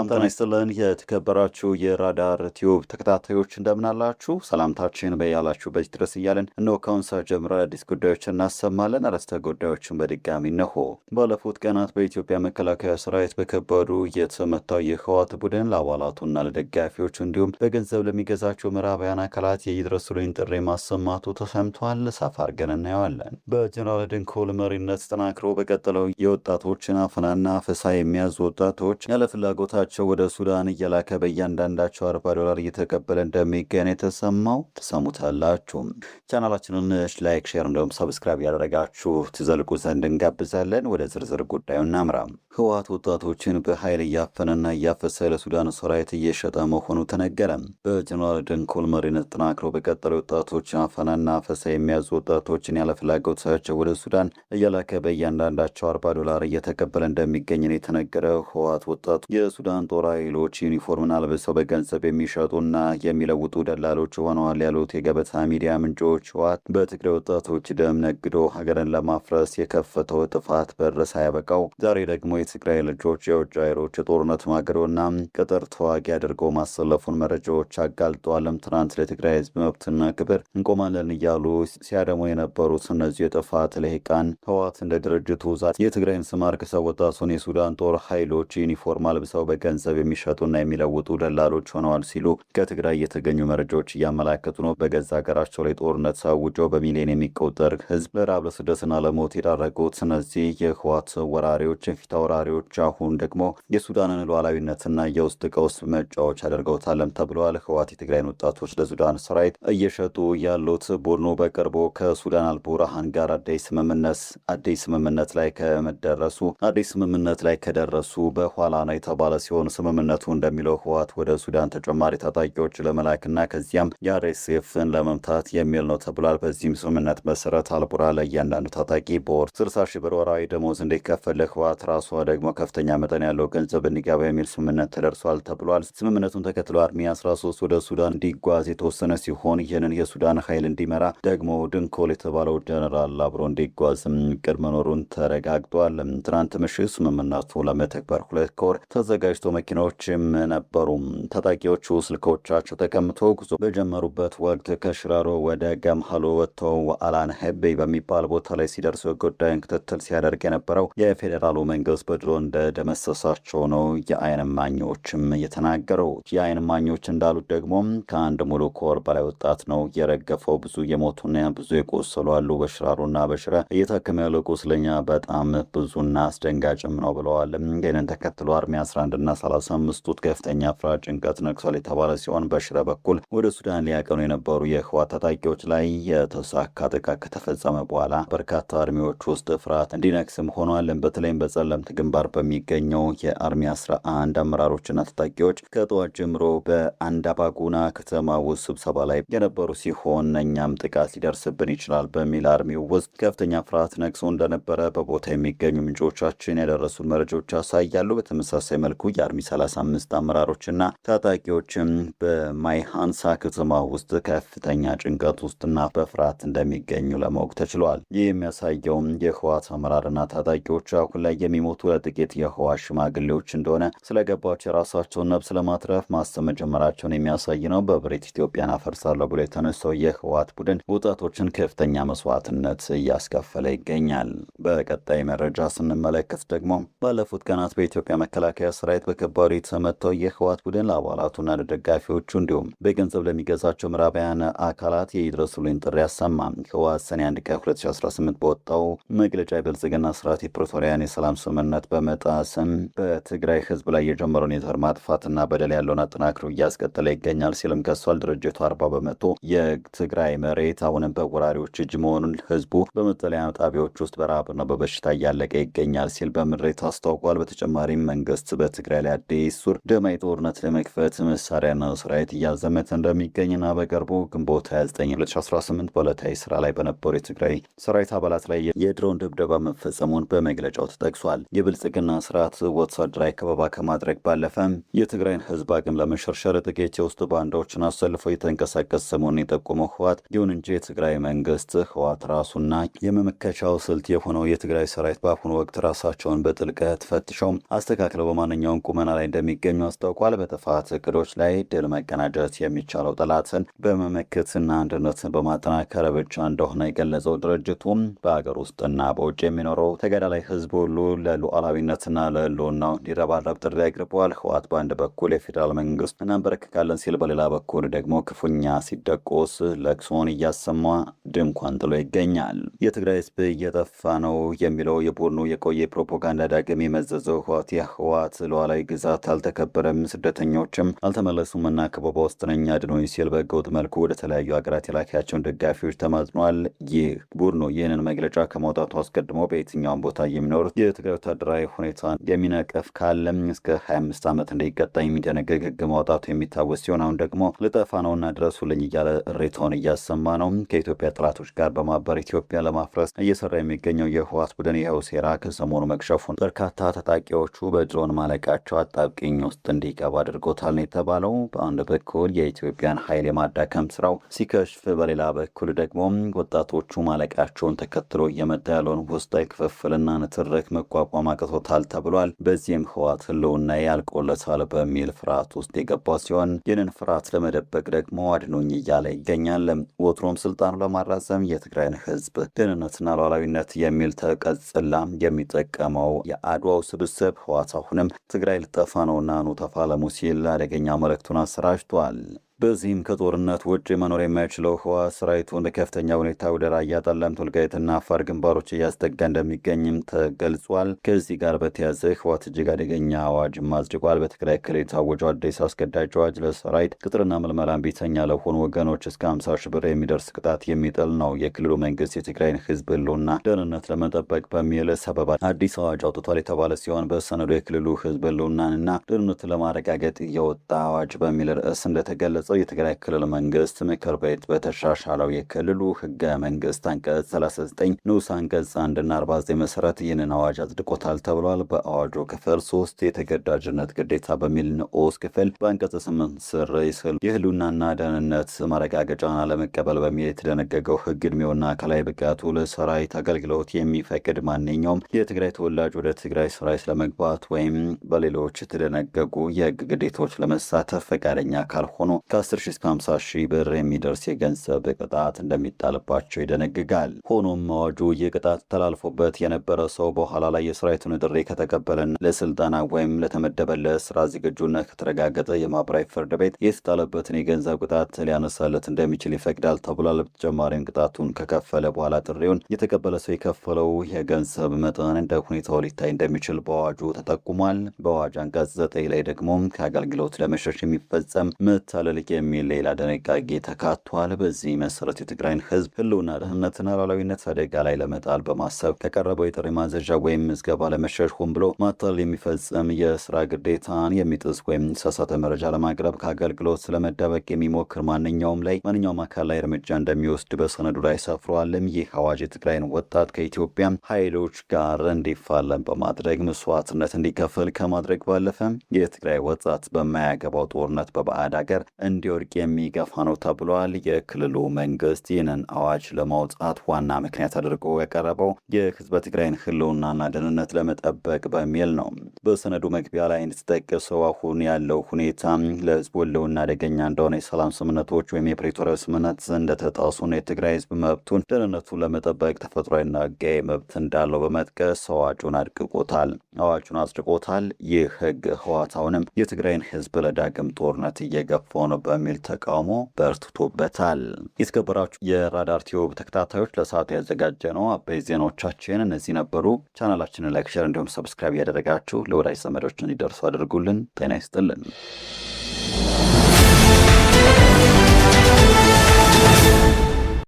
ጤና ይስጥልን የተከበራችሁ የራዳር ቲዩብ ተከታታዮች፣ እንደምናላችሁ። ሰላምታችን በያላችሁበት ድረስ እያለን እነሆ ከአሁን ሰዓት ጀምሮ አዳዲስ ጉዳዮችን እናሰማለን። አርዕስተ ጉዳዮችን በድጋሚ እነሆ። ባለፉት ቀናት በኢትዮጵያ መከላከያ ሰራዊት በከባዱ የተመታው የህወሓት ቡድን ለአባላቱና ለደጋፊዎቹ እንዲሁም በገንዘብ ለሚገዛቸው ምዕራባውያን አካላት የይድረሱልኝ ጥሪ ማሰማቱ ተሰምቷል። ሰፋ አድርገን እናየዋለን። በጀነራል ድንኮል መሪነት ተጠናክሮ በቀጠለው የወጣቶችን አፈናና አፈሳ የሚያዙ ወጣቶች ያለ ፍላጎታቸው ወደ ሱዳን እየላከ በእያንዳንዳቸው $40 እየተቀበለ እንደሚገኝ የተሰማው ትሰሙታላችሁ። ቻናላችንን like፣ share እንዲሁም subscribe ያደረጋችሁ ትዘልቁ ዘንድ እንጋብዛለን። ወደ ዝርዝር ጉዳዩ እናምራ። ህወሓት ወጣቶችን በኃይል እያፈነና እያፈሰ ለሱዳን ሰራዊት እየሸጠ መሆኑ ተነገረ። በጀነራል ድንኮል መሪነት ተጠናክሮ በቀጠለው ወጣቶች አፈናና አፈሳ የሚያዙ ወጣቶችን ያለ ፍላጎታቸው ወደ ሱዳን እየላከ በእያንዳንዳቸው $40 እየተቀበለ እንደሚገኝ ነው የተነገረው። ህወሓት ወጣቱ የሱዳን ጦር ኃይሎች ዩኒፎርምን አልብሰው በገንዘብ የሚሸጡና የሚለውጡ ደላሎች ሆነዋል ያሉት የገበታ ሚዲያ ምንጮች፣ ህወሓት በትግራይ ወጣቶች ደም ነግዶ ሀገርን ለማፍረስ የከፈተው ጥፋት በር ሳያበቃው ዛሬ ደግሞ የትግራይ ልጆች የውጭ ኃይሎች የጦርነት ማገዶና ቅጥር ተዋጊ አድርገው ማሰለፉን መረጃዎች አጋልጠዋልም። ትናንት ለትግራይ ህዝብ መብትና ክብር እንቆማለን እያሉ ሲያደሙ የነበሩት እነዚህ የጥፋት ልሂቃን ህወሓት እንደ ድርጅቱ የትግራይን ስም አርክሰው ወጣቱን የሱዳን ጦር ኃይሎች ዩኒፎርም አልብሰው በገንዘብ የሚሸጡና የሚለውጡ ደላሎች ሆነዋል ሲሉ ከትግራይ የተገኙ መረጃዎች እያመላከቱ ነው። በገዛ ሀገራቸው ላይ ጦርነት አውጀው በሚሊዮን የሚቆጠር ህዝብ ለራብ፣ ለስደትና ለሞት የዳረጉት እነዚህ የህወሓት ወራሪዎች፣ የፊት አውራሪዎች አሁን ደግሞ የሱዳንን ሉዓላዊነትና የውስጥ ቀውስ መጫወቻ አድርገውታልም ተብለዋል። ህወሓት የትግራይን ወጣቶች ለሱዳን ሰራዊት እየሸጡ ያሉት ቡድኑ በቅርቡ ከሱዳን አልቡርሃን ጋር አዲስ ስምምነት ላይ ከመደረሱ አዲስ ስምምነት ላይ ከደረሱ በኋላ ነው የተባለ ሲሆን፣ ስምምነቱ እንደሚለው ህወሓት ወደ ሱዳን ተጨማሪ ታጣቂዎች ለመላክና ከዚያም የአርኤስኤፍን ለመምታት የሚል ነው ተብሏል። በዚህም ስምምነት መሰረት አልቡርሃን ለእያንዳንዱ ታጣቂ በወር 60 ሺህ ብር ወርሃዊ ደሞዝ እንዲከፈል፣ ለህወሓት ራሷ ደግሞ ከፍተኛ መጠን ያለው ገንዘብ እንዲገባ የሚል ስምምነት ተደርሷል ተብሏል። ስምምነቱን ተከትሎ Army 13 ወደ ሱዳን እንዲጓዝ የተወሰነ ሲሆን፣ ይህንን የሱዳን ኃይል እንዲመራ ደግሞ ድንኮል የተባለው ጀነራል አብሮ እንዲጓዝ እቅድ መኖሩን ተረጋግጧል። ትናንት ምሽት ስምምነቱ ለመተግበር ሁለት ኮር ተዘጋጅቶ መኪናዎችም ነበሩ። ታጣቂዎቹ ስልኮቻቸው ተቀምቶ ጉዞ በጀመሩበት ወቅት ከሽራሮ ወደ ገምሃሎ ወጥተው አላን ሄቤ በሚባል ቦታ ላይ ሲደርሱ ጉዳዩን ክትትል ሲያደርግ የነበረው የፌዴራሉ መንግስት በድሮን እንደደመሰሳቸው ነው የአይን እማኞችም የተናገሩት። የአይን እማኞች እንዳሉት ደግሞ ከአንድ ሙሉ ኮር በላይ ወጣት ነው የረገፈው። ብዙ የሞቱና ብዙ የቆሰሉ አሉ። በሽራሮና በሽረ እየታከመ ያለው ቁስለኛ በጣም ብዙና አስደንጋጭም ነው ብለዋል። ይህንን ተከትሎ Army 11 እና 35 ውስጥ ከፍተኛ ፍርሃት፣ ጭንቀት ነግሷል የተባለ ሲሆን፣ በሽረ በኩል ወደ ሱዳን ሊያቀኑ የነበሩ የህወሓት ታጣቂዎች ላይ የተሳካ ጥቃት ከተፈጸመ በኋላ በርካታ army ዎች ውስጥ ፍርሃት እንዲነግስም ሆኗል። በተለይም በጸለምት ግንባር በሚገኘው የ Army 11 አመራሮችና ታጣቂዎች ከጠዋት ጀምሮ በአንዳባጉና ከተማ ውስጥ ስብሰባ ላይ የነበሩ ሲሆን፣ እኛም ጥቃት ሊደርስብን ይችላል በሚል army ው ውስጥ ከፍተኛ ፍርሃት ነግሶ እንደነበረ በቦታ የሚገኙ ምንጮቻችን ያደረሱን መረጃዎች ያሳያሉ። በተመሳሳይ መልኩ የ Army 35 አመራሮችና ታጣቂዎችም በማይሃንሳ ከተማ ውስጥ ከፍተኛ ጭንቀት ውስጥና በፍርሃት እንደሚገኙ ለማወቅ ተችሏል። ይህ የሚያሳየውም የህወሓት አመራርና ታጣቂዎች አሁን ላይ የሚሞቱ ለጥቂት የህወሓት ሽማግሌዎች እንደሆነ ስለገባቸው የራሳቸውን ነፍስ ለማትረፍ ማሰብ መጀመራቸውን የሚያሳይ ነው። በብሬት ኢትዮጵያን አፈርሳለሁ ብሎ የተነሳው የህወሓት ቡድን ወጣቶችን ከፍተኛ መስዋዕትነት እያስከፈለ ይገኛል። በቀጣይ መረጃ ስንመለከት ደግሞ ባለፉት ቀናት በኢትዮጵያ መከላከያ ሰራዊት በከባዱ የተመታው የህወሓት ቡድን ለአባላቱና ለደጋፊዎቹ እንዲሁም በገንዘብ ለሚገዛቸው ምዕራባውያን አካላት የይድረሱልኝ ጥሪ አሰማ። ህወሓት ሰኔ 1 ቀን 2018 በወጣው መግለጫ የብልጽግና ስርዓት የፕሪቶሪያን የሰላም ስምምነት በመጣስም በትግራይ ህዝብ ላይ የጀመረውን የዘር ማጥፋትና በደል ያለውን አጠናክሮ እያስቀጠለ ይገኛል ሲልም ከሷል። ድርጅቱ 40% የትግራይ መሬት አሁንም በወራሪዎች እጅ መሆኑን፣ ህዝቡ በመጠለያ ጣቢያዎች ውስጥ በረሃብና በበሽታ እያለቀ ይገኛል ሲል በምሬት አስታውቋል። በተጨማሪም መንግስት በትግራይ ላይ አዲስ ዙር ደማዊ ጦርነት ለመክፈት መሳሪያና ሰራዊት እያዘመተ እንደሚገኝና በቅርቡ ግንቦት 29 2018 በዕለታዊ ስራ ላይ በነበሩ የትግራይ ሰራዊት አባላት ላይ የድሮን ድብደባ መፈጸሙን በመግለጫው ተጠቅሷል። የብልጽግና ስርዓት ወታደራዊ ከበባ ከማድረግ ባለፈ የትግራይን ህዝብ አቅም ለመሸርሸር ጥቂት የውስጥ ባንዳዎችን አሰልፈው የተንቀሳቀሰ መሆኑን የጠቆመው ህወሓት፣ ይሁን እንጂ የትግራይ መንግስት፣ ህወሓት ራሱና የመመከቻው ስልት የሆነው የትግራይ ሰራዊት በአሁኑ ወቅት ራሳቸውን በጥልቀት ፈትሸው አስተካክለው በማንኛውም ቁመና ቁመና ላይ እንደሚገኙ አስታውቋል። በጥፋት እቅዶች ላይ ድል መቀናጀት የሚቻለው ጠላትን በመመከትና አንድነትን በማጠናከር ብቻ እንደሆነ የገለጸው ድርጅቱም በሀገር ውስጥና በውጭ የሚኖረው ተጋዳላይ ህዝብ ሁሉ ለሉዓላዊነትና ለህልውናው እንዲረባረብ ጥሪ አቅርበዋል። ህወሓት በአንድ በኩል የፌዴራል መንግስት እናንበረክካለን ሲል፣ በሌላ በኩል ደግሞ ክፉኛ ሲደቆስ ለቅሶን እያሰማ ድንኳን ጥሎ ይገኛል። የትግራይ ህዝብ እየጠፋ ነው የሚለው የቡድኑ የቆየ ፕሮፓጋንዳ ዳግም የመዘዘው ህወሓት የህወሓት ሉዓላዊ ግዛት አልተከበረም፣ ስደተኞችም አልተመለሱምና ከበባ ውስጥ ነኝ አድኖኝ ሲል በህገወጥ መልኩ ወደ ተለያዩ ሀገራት የላካቸውን ደጋፊዎች ተማጽኗል። ይህ ቡድኑ ይህንን መግለጫ ከማውጣቱ አስቀድሞ በየትኛውም ቦታ የሚኖሩት የትግራይ ወታደራዊ ሁኔታ የሚነቀፍ ካለም እስከ 25 ዓመት እንዲቀጣ የሚደነግግ ህግ ማውጣቱ የሚታወስ ሲሆን አሁን ደግሞ ልጠፋ ነውና ድረሱልኝ እያለ እሬታውን እያሰማ ነው። ከኢትዮጵያ ጠላቶች ጋር በማበር ኢትዮጵያ ለማፍረስ እየሰራ የሚገኘው የህወሓት ቡድን ይኸው ሴራ ከሰሞኑ መክሸፉን በርካታ ታጣቂዎቹ በድሮን ማለቃቸው አጣብቂኝ ውስጥ እንዲገባ አድርጎታል ነው የተባለው። በአንድ በኩል የኢትዮጵያን ኃይል የማዳከም ስራው ሲከሽፍ፣ በሌላ በኩል ደግሞ ወጣቶቹ ማለቃቸውን ተከትሎ እየመጣ ያለውን ውስጣዊ ክፍፍልና ንትርክ መቋቋም አቅቶታል ተብሏል። በዚህም ህወሓት ህልውና ያልቆለታል በሚል ፍርሃት ውስጥ የገባ ሲሆን ይህንን ፍርሃት ለመደበቅ ደግሞ አድኖኝ እያለ ይገኛል። ወትሮም ስልጣኑ ለማራዘም የትግራይን ህዝብ ደህንነትና ሉዓላዊነት የሚል ተቀጽላ የሚጠቀመው የአድዋው ስብስብ ህወሓት አሁንም ትግራይ ልጠፋ ነውና ኑ ተፋለሙ ሲል አደገኛ መልእክቱን አሰራጭቷል። በዚህም ከጦርነት ውጭ መኖር የማይችለው ህወሓት ሰራዊቱን በከፍተኛ ሁኔታ ወደ ራያ፣ ጠለምት፣ ወልቃይትና አፋር ግንባሮች እያስጠጋ እንደሚገኝም ተገልጿል። ከዚህ ጋር በተያያዘ ህወሓት እጅግ አደገኛ አዋጅም አጽድቋል። በትግራይ ክልል የታወጀው አዲስ አስገዳጅ አዋጅ ለሰራዊት ቅጥርና ምልመላ እምቢተኛ ለሆኑ ወገኖች እስከ 50 ሺህ ብር የሚደርስ ቅጣት የሚጥል ነው። የክልሉ መንግስት የትግራይን ህዝብ ህልውና ደህንነት ለመጠበቅ በሚል ሰበብ አዲስ አዋጅ አውጥቷል የተባለ ሲሆን በሰነዱ የክልሉ ህዝብ ህልውናንና ደህንነትን ለማረጋገጥ የወጣ አዋጅ በሚል ርዕስ እንደተገለጸ የትግራይ ክልል መንግስት ምክር ቤት በተሻሻለው የክልሉ ህገ መንግስት አንቀጽ 39 ንዑስ አንቀጽ 1 እና 49 መሰረት ይህንን አዋጅ አጽድቆታል ተብሏል። በአዋጁ ክፍል 3 የተገዳጅነት ግዴታ በሚል ንዑስ ክፍል በአንቀጽ 8 ስር የህልውናና ደህንነት ማረጋገጫን አለመቀበል በሚል የተደነገገው ህግ እድሜውና አካላዊ ብቃቱ ለሰራዊት አገልግሎት የሚፈቅድ ማንኛውም የትግራይ ተወላጅ ወደ ትግራይ ሰራዊት ለመግባት ወይም በሌሎች የተደነገጉ የህግ ግዴታዎች ለመሳተፍ ፈቃደኛ ካልሆኑ ከ10 ሺህ እስከ 50 ሺህ ብር የሚደርስ የገንዘብ ቅጣት እንደሚጣልባቸው ይደነግጋል። ሆኖም አዋጁ ይህ ቅጣት ተላልፎበት የነበረ ሰው በኋላ ላይ የሰራዊቱን ጥሪ ከተቀበለና ለስልጠና ወይም ለተመደበለት ስራ ዝግጁነት ከተረጋገጠ የማህበራዊ ፍርድ ቤት የተጣለበትን የገንዘብ ቅጣት ሊያነሳለት እንደሚችል ይፈቅዳል ተብሏል። በተጨማሪም ቅጣቱን ከከፈለ በኋላ ጥሪውን የተቀበለ ሰው የከፈለው የገንዘብ መጠን እንደ ሁኔታው ሊታይ እንደሚችል በአዋጁ ተጠቁሟል። በአዋጅ አንቀጽ 9 ላይ ደግሞ ከአገልግሎት ለመሸሽ የሚፈጸም መታለል የሚል ሌላ ድንጋጌ ተካቷል። በዚህ መሰረት የትግራይን ህዝብ ህልውና፣ ደህንነትና ሉዓላዊነት አደጋ ላይ ለመጣል በማሰብ ከቀረበው የጥሪ ማዘዣ ወይም ምዝገባ ለመሸሽ ሆን ብሎ ማታለል የሚፈጽም፣ የስራ ግዴታን የሚጥስ ወይም የተሳሳተ መረጃ ለማቅረብ ከአገልግሎት ስለመደበቅ የሚሞክር ማንኛውም አካል ላይ እርምጃ እንደሚወስድ በሰነዱ ላይ ሰፍሯልም። ይህ አዋጅ የትግራይን ወጣት ከኢትዮጵያ ኃይሎች ጋር እንዲፋለም በማድረግ መስዋዕትነት እንዲከፍል ከማድረግ ባለፈ የትግራይ ወጣት በማያገባው ጦርነት በባዕድ ሀገር እንዲወድቅ የሚገፋ ነው ተብሏል። የክልሉ መንግስት ይህንን አዋጅ ለማውጣት ዋና ምክንያት አድርጎ ያቀረበው የህዝበ ትግራይን ህልውናና ደህንነት ለመጠበቅ በሚል ነው። በሰነዱ መግቢያ ላይ እንደተጠቀሰው አሁን ያለው ሁኔታ ለህዝቡ ህልውና አደገኛ እንደሆነ፣ የሰላም ስምምነቶች ወይም የፕሪቶሪያ ስምምነት እንደተጣሱና የትግራይ ህዝብ መብቱን ደህንነቱን ለመጠበቅ ተፈጥሯዊና ህጋዊ መብት እንዳለው በመጥቀስ አዋጁን አድቅቆታል አዋጁን አጽድቆታል። ይህ ህግ ህወሓት አሁንም የትግራይን ህዝብ ለዳግም ጦርነት እየገፋው ነው በሚል ተቃውሞ በርትቶበታል። የተከበራችሁ የራዳር ቲዩብ ተከታታዮች ለሰዓቱ ያዘጋጀነው አበይ ዜናዎቻችን እነዚህ ነበሩ። ቻናላችንን like፣ share እንዲሁም subscribe እያደረጋችሁ ለወዳጅ ዘመዶች እንዲደርሱ አድርጉልን። ጤና ይስጥልን።